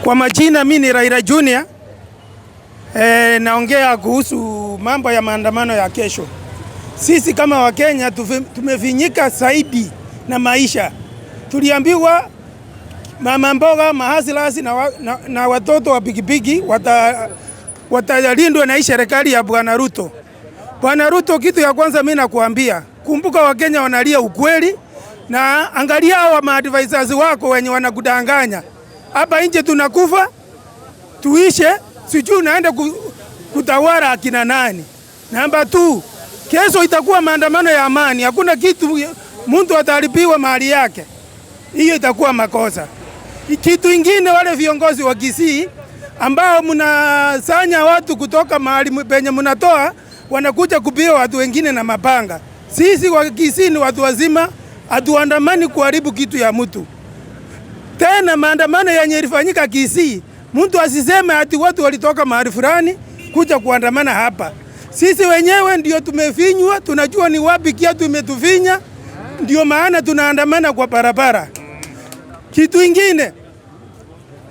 Kwa majina mi ni Raila Junior. Naongea kuhusu mambo ya maandamano ya kesho. Sisi kama Wakenya tumefinyika zaidi na maisha. Tuliambiwa mama mboga, mahustlers na watoto wa pikipiki watalindwa na hii serikali ya Bwana Ruto. Bwana Ruto, kitu ya kwanza mimi nakuambia, kumbuka Wakenya wanalia ukweli, na angalia hawa maadvisors wako wenye wanakudanganya hapa nje. Tunakufa tuishe, sijui unaenda kutawala akina nani? Namba 2, kesho itakuwa maandamano ya amani, hakuna kitu mtu atalipiwa mali yake, hiyo itakuwa makosa. Kitu ingine, wale viongozi wa Kisii ambao mnasanya watu kutoka mahali penye mnatoa, wanakuja kupiga watu wengine na mapanga. Sisi wa Kisii ni watu wazima, hatuandamani kuharibu kitu ya mtu. Tena maandamano yenye ilifanyika Kisii, mtu asiseme ati watu walitoka mahali fulani kuja kuandamana hapa. Sisi wenyewe ndio tumefinywa, tunajua ni wapi kiatu imetufinya, ndio maana tunaandamana kwa barabara. Kitu ingine,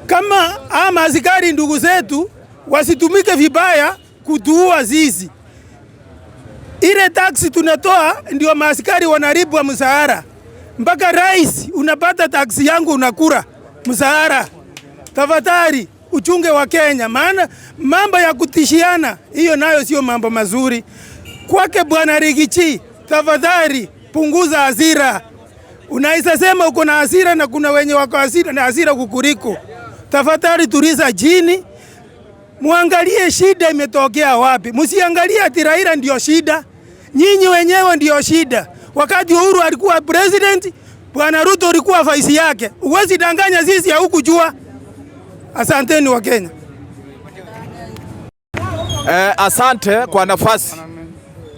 kama ama askari ndugu zetu wasitumike vibaya kutuua sisi. Ile tax tunatoa ndio maaskari wanalipwa mshahara. Mpaka rais unapata tax yangu unakura mshahara. Tafadhali uchunge Wakenya, maana mambo ya kutishiana hiyo nayo sio mambo mazuri. Kwake Bwana Riggy G, tafadhali punguza hasira. Unaweza sema uko na hasira na kuna wenye wako hasira na hasira kukuliko. Tafadhali tuliza chini, muangalie shida imetokea wapi. Msiangalie ati Raila ndio shida, nyinyi wenyewe ndio shida. Wakati Uhuru alikuwa president, Bwana Ruto ulikuwa vice yake. Huwezi danganya sisi haukujua. Asanteni Wakenya. Asante kwa nafasi.